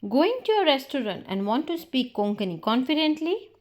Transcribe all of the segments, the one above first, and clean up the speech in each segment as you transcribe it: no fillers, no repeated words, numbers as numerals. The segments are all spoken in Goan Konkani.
Going to a restaurant and want to speak Konkani confidently?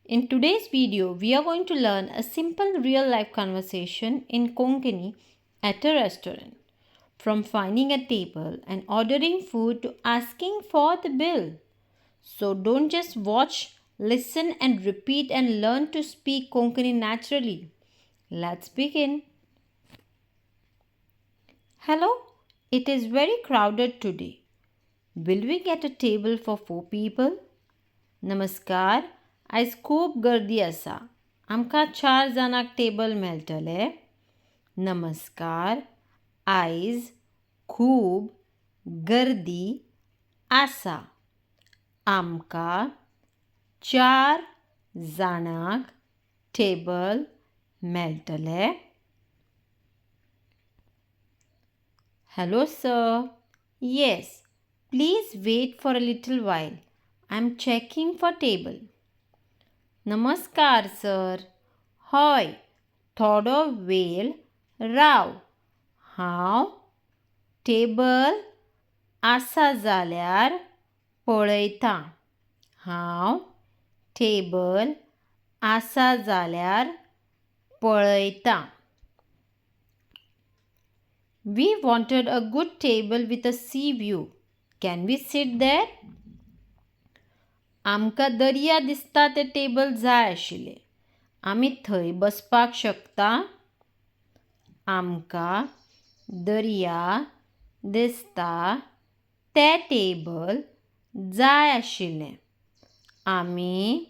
In today's video, we are going to learn a simple real life conversation in Konkani at a restaurant. From finding a table and ordering food to asking for the bill. So don't just watch, listen and repeat and learn to speak Konkani naturally. Let's begin. Hello, it is very crowded today. Will we get a table for four people? नमस्कार, आयज खूब गर्दी आसा. आमकां चार जाणांक टेबल मेळटलें? नमस्कार, आयज खूब गर्दी आसा. आमकां चार जाणांक टेबल मेळटलें? Hello sir. Yes, please wait for a little while. I am checking for table. नमस्कार सर. हय, थोडो वेळ राव. हांव टेबल आसा जाल्यार पळयतां. हांव टेबल आसा जाल्यार पळयतां. We wanted a good table with a sea view. Can we sit there? आमकां दर्या दिसता तें टेबल जाय आशिल्लें. आमी थंय बसपाक शकता? आमकां दर्या दिसता तें टेबल जाय आशिल्लें. आमी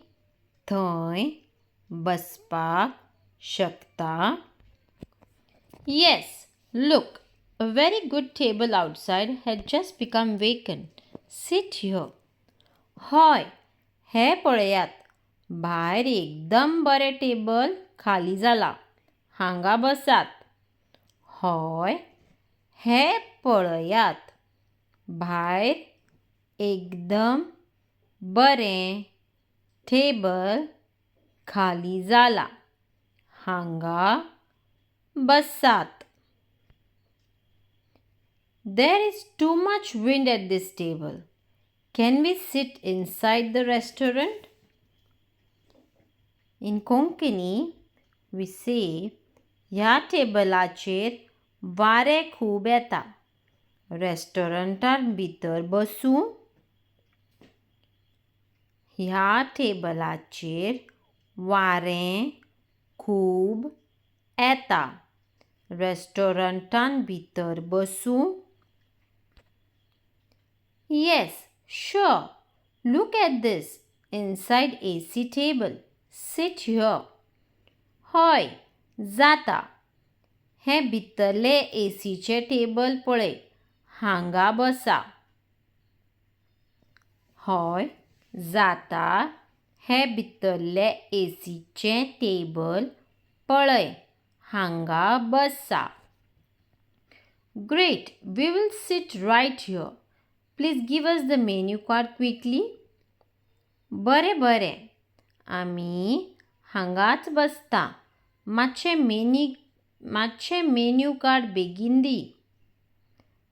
थंय बसपाक शकता? Yes, look, a very good table outside has just become vacant. Sit here. हय, हें पळयात, भायर एकदम बरें टेबल खाली जालां. हांगा बसात. हय, हें पळयात, भायर एकदम बरें टेबल खाली जालां. हांगा बसात. There is too much wind at this table. Can we sit inside the restaurant? In Konkani, we say, ह्या टेबलाचेर वारें खूब येता. रेस्टॉरंटांत भितर बसूं? ह्या टेबलाचेर वारें खूब येता. रेस्टॉरंटांत भितर बसूं? Yes, sure. Look at this inside AC table. Sit here. हय, जाता. हें भितरलें एसीचें टेबल पळय. हांगा बसा. हय, जाता. हें भितरलें एसीचें टेबल पळय. हांगा बसा. Great, we will sit right here. Please give us the menu card quickly. बरें बरें, आमी हांगाच बसता. मातशें मेन्यू कार्ड बेगीन दी.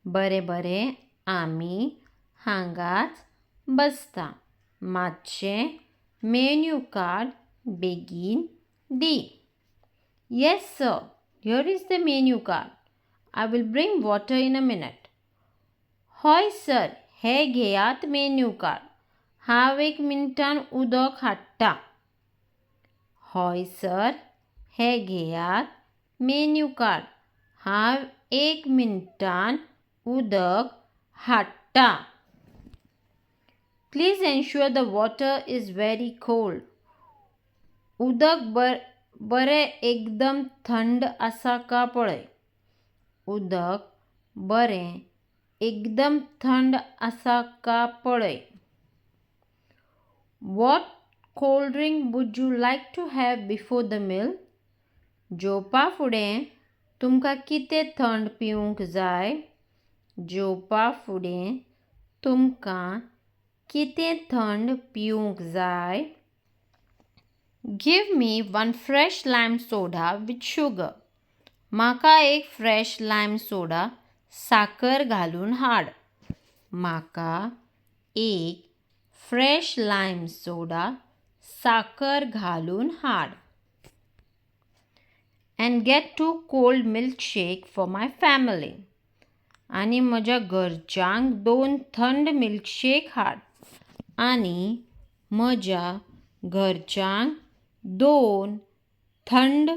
बरें बरें, आमी हांगाच बसता. मातशें मेन्यू कार्ड बेगीन दी. Yes sir, here is the menu card. I will bring water in a minute. हय सर, हें घेयात मेन्यू कार्ड. हांव एक मिनटान उदक हाडटा. हय सर, हें घेयात मेन्यू कार्ड. हांव एक मिनटान उदक हाडटा. Please ensure the water is very cold. उदक बरें एकदम थंड आसा काय पळय. उदक बरें एकदम थंड आसा काय पळय. What cold drink would you like to have before the meal? जेवपा फुडें तुमकां कितें थंड पिवंक जाय? जेवपा फुडें तुमकां कितें थंड पिवंक जाय? Give me one fresh lime soda with sugar. म्हाका एक फ्रेश लायम सोडा साकर घालून हाड. म्हाका एक फ्रेश लायम सोडा साकर घालून हाड. And get two cold milkshake for my family. आनी म्हज्या घरच्यांक दोन थंड मिल्कशेक हाड. आनी म्हज्या घरच्यांक दोन थंड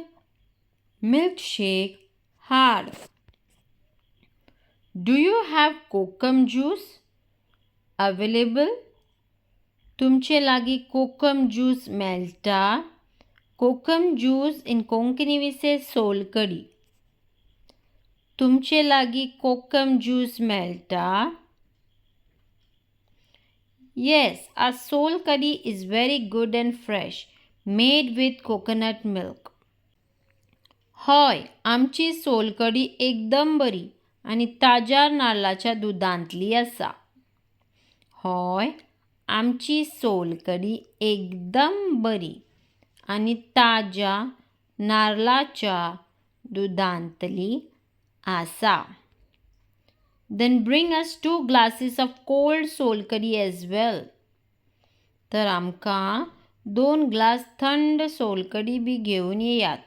मिल्कशेक हाड. Do you have kokum juice available? तुमचे लागीं कोकम ज्यूस मेळटा? Kokum juice in Konkani we say solkadhi. तुमचे लागीं कोकम ज्यूस मेळटा? Yes, our sol kadhi is very good and fresh, made with coconut milk. हय, आमची सोलकडी एकदम बरी आनी ताज्या नाल्लाच्या दुदांतली आसा. हय, आमची सोलकडी एकदम बरी आनी ताज्या नाल्लाच्या दुदांतली आसा. Then bring us two glasses of cold solkadhi as well. तर आमकां दोन ग्लास थंड सोलकडी बी घेवन येयात.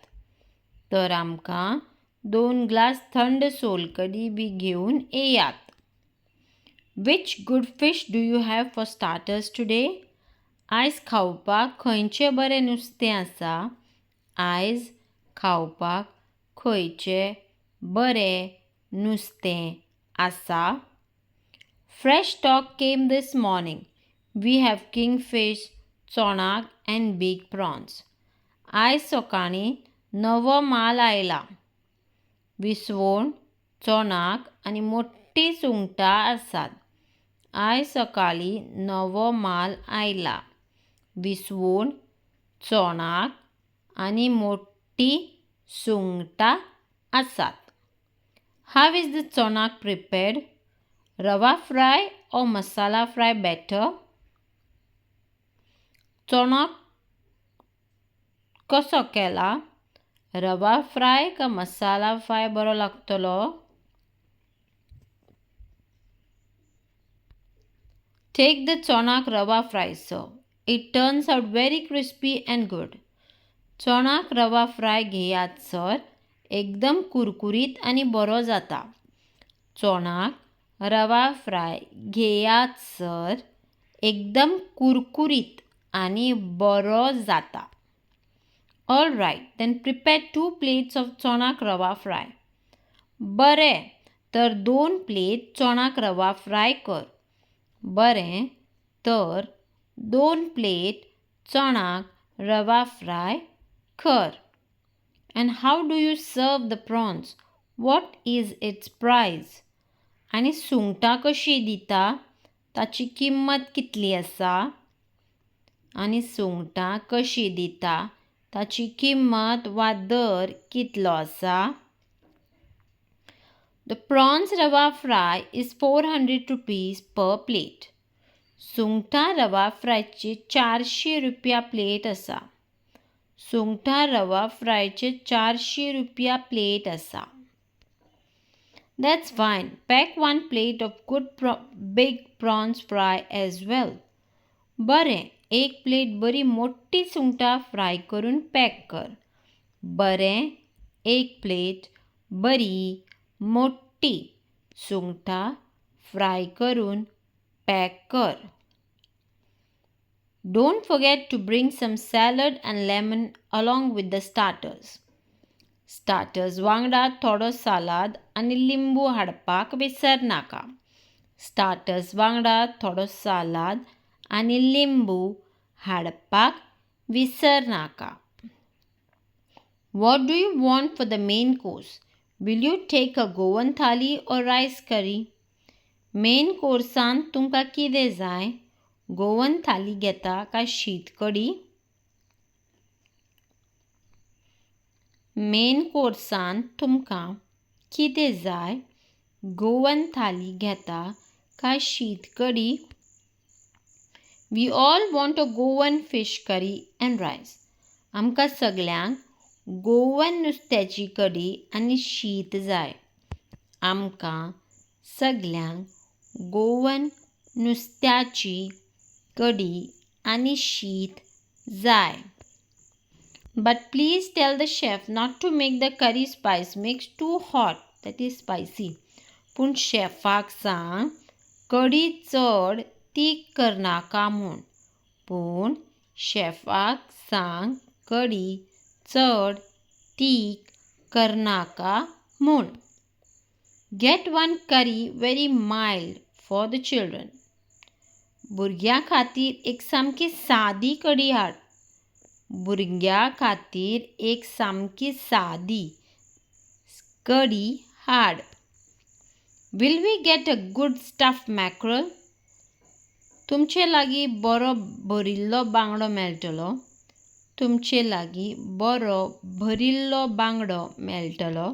तर आमकां दोन ग्लास थंड सोलकडी बी घेवन येयात. Which good fish do you have for starters today? आयज खावपाक खंयचें बरें नुस्तें आसा? आयज खावपाक खंयचें बरें नुस्तें आसा? Fresh stock came this morning. We have kingfish, chonak and big prawns. आयज सकाळीं नवो माल आयला. विसवण, चोणाक आनी मोटीं सुंगटां आसात. आयज सकाळीं नवो माल आयला. विसवण, चोणाक आनी मोटीं सुंगटां आसात. How is the chonak prepared? Rava fry or masala fry better? चोणाक कसो केला? रवा फ्राय काय मसाला फ्राय बरो लागतलो? Take the chonak rava fry, sir. It turns out very crispy and good. चोणाक रवा फ्राय घेयात सर, एकदम कुरकुरीत आनी बरो जाता. चोणाक रवा फ्राय घेयात सर, एकदम कुरकुरीत आनी बरो जाता. All right, then prepare two plates of chonak rava fry. बरें, तर दोन प्लेट चोणाक रवा फ्राय कर. बरें, तर दोन प्लेट चोणाक रवा फ्राय कर. And how do you serve the prawns? What is its price? आनी सुंगटां कशीं दिता? ताची किंमत कितली आसा? आनी सुंगटां कशीं दिता? ताची किंमत वा दर कितलो आसा? The prawns rava fry is 400 rupees per plate. सुंगटां रवा फ्रायची 400 रुपया प्लेट आसा. सुंगटां रवा फ्रायचे 400 रुपया प्लेट आसा. That's fine. Pack one plate of good big prawns fry as well. बरें, एक प्लेट बरी मोटी सुंगटां फ्राय करून पॅक कर. बरें, एक प्लेट बरी मोटी सुंगटां फ्राय करून पॅक कर. Don't forget to bring some salad and lemon along with the starters. Starters वांगडा थोडो सालाद आनी लिंबू हाडपाक विसरनाका. स्टार्टर्स वांगडा थोडो सालाद आनी लिंबू हाडपाक विसरनाका. What do you want for the main course? Will you take a Goan thali or rice curry? Main कोर्सान तुमकां कितें जाय? गोवन थाली घेता काय शीत कडी? मेन कोर्सान तुमकां कितें जाय? गोवन थाली घेता काय शीत कडी? We all want a Goan fish curry and rice. आमकां सगल्यांक गोवन नुस्त्याची कडी आनी शीत जाय. आमकां सगल्यांक गोवन नुस्त्याची कडी आनी शीत जाय. But please tell the chef not to make the curry spice mix too hot, that is spicy. पूण शेफाक सांग कडी चड तीख करनाका म्हूण. पूण शेफाक सांग कडी चड तीख करनाका म्हूण. Get one curry very mild for the children. भुरग्यां खातीर एक सामकी सादी कडी हाड. भुरग्यां खातीर एक सामकी सादी कडी हाड. Will we get a good stuffed mackerel? तुमचे लागीं बरो भरिल्लो बांगडो मेळटलो? तुमचे लागीं बरो भरिल्लो बांगडो मेळटलो?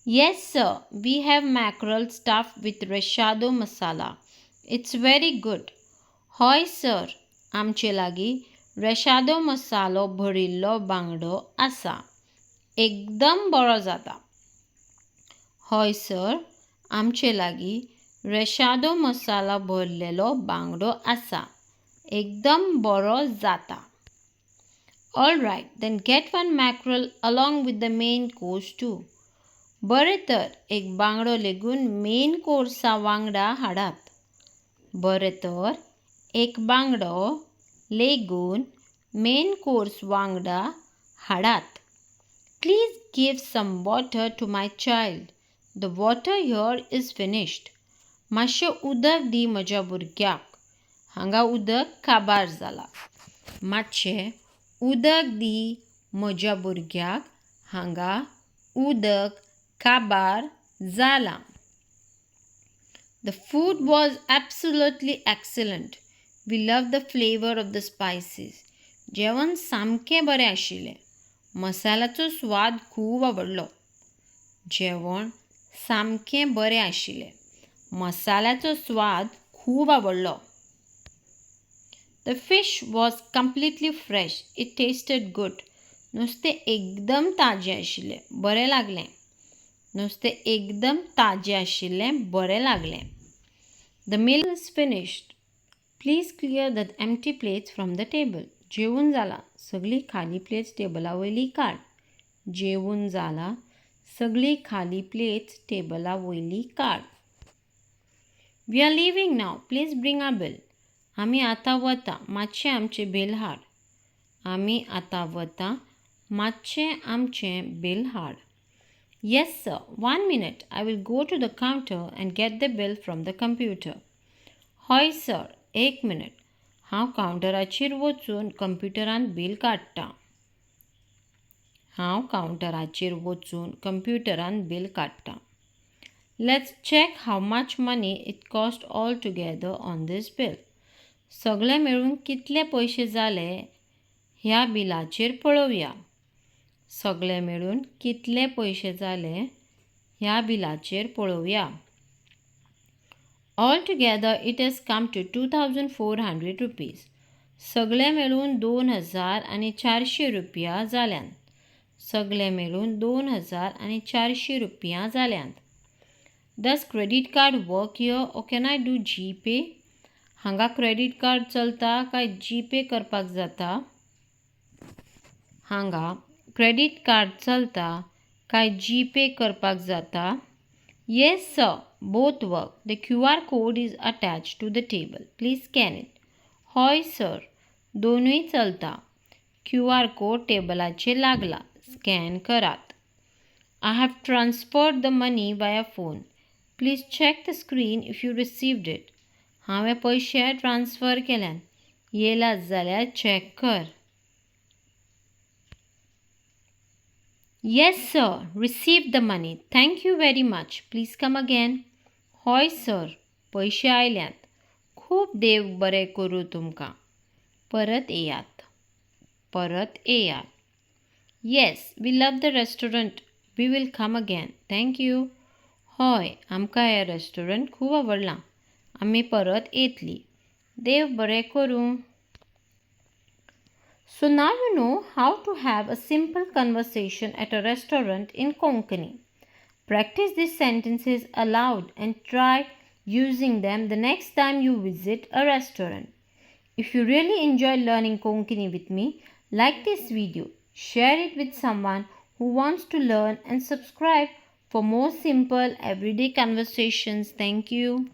Yes sir, we have mackerel stuffed with recheado masala. It's very good. हय सर, आमचे लागीं रेशादो मसालो भरिल्लो बांगडो आसा. एकदम बरो जाता. हय सर, आमचे लागीं रेशादो मसालो भरलेलो बांगडो आसा. एकदम बरो जाता. All right, then get one mackerel along with the main course too. बरें तर, एक बांगडो लेगून मेन कोर्सा वांगडा हाडात. बरें तर, एक बांगडो लेगून मेन कोर्स वांगडा हाडात. Please give some water to my child. The water here is finished. मातशें उदक दी म्हज्या भुरग्याक. हांगा उदक काबार जालां. मातशें उदक दी म्हज्या भुरग्याक. हांगा उदक काबार जालां. The food was absolutely excellent. We love the flavour of the spices. जेवण सामकें बरें आशिल्लें. मसाल्याचो स्वाद खूब आवडलो. जेवण सामकें बरें आशिल्लें. मसाल्याचो स्वाद खूब आवडलो. The fish was completely fresh. It tasted good. नुस्तें एकदम ताजें आशिल्लें. बरें लागलें. नुस्तें एकदम ताजें आशिल्लें. बरें लागलें. The meal is finished. Please clear the empty plates from the table. जेवून जालां. सगळी खाली प्लेट्स टेबला वयली काड. जेवून जालां. सगळी खाली प्लेट्स टेबला वयली काड. We are leaving now. Please bring our bill. आमी आतां वता. मातशें आमचें बील हाड. आमी आतां वता. मातशें आमचें बील हाड. Yes sir, 1 minute. I will go to the counter and get the bill from the computer. हय सर, एक मिनट. हांव कावंटराचेर वचून कंप्युटरांत बील काडटा. हांव कावंटराचेर वचून कंप्युटरांत बील काडटा. Let's check how much money it cost all together on this bill. सगळे मेळून कितले पयशे जाले ह्या बिलाचेर पळोवया. सगळे मेळून कितले पयशे जाले ह्या बिलाचेर पळोवया. All together it has come to 2400 rupees. सगळे मेळून 2400 रुपया जाल्यात. सगळे मेळून 2400 रुपया जाल्यात. Does credit card work here or can I do GPay? हांगा क्रेडीट कार्ड चलता काय जीपे करपाक जाता? हांगा क्रेडीट कार्ड चलता काय जीपे करपाक जाता? Yes sir, both work. The QR code is attached to the table. Please scan it. हय सर, दोनूय चलता. QR code टेबलाचेर लागला. स्कॅन करात. I have transferred the money via phone. Please check the screen if you received it. हांवें पयशे ट्रान्स्फर केल्यात. येयला जाल्यार चॅक कर. Yes sir, received the money. Thank you very much. Please come again. हय सर, पयशे आयल्यात. खूब देव बरें करूं तुमकां. परत येयात. परत येयात. Yes, we love the restaurant. We will come again. Thank you. हय, आमकां हें रेस्टॉरंट खूब आवडलां. आमी परत येतली. देव बरें करूं. So now you know how to have a simple conversation at a restaurant in Konkani. Practice these sentences aloud and try using them the next time you visit a restaurant. If you really enjoy learning Konkani with me, like this video, share it with someone who wants to learn, and subscribe for more simple everyday conversations. Thank you.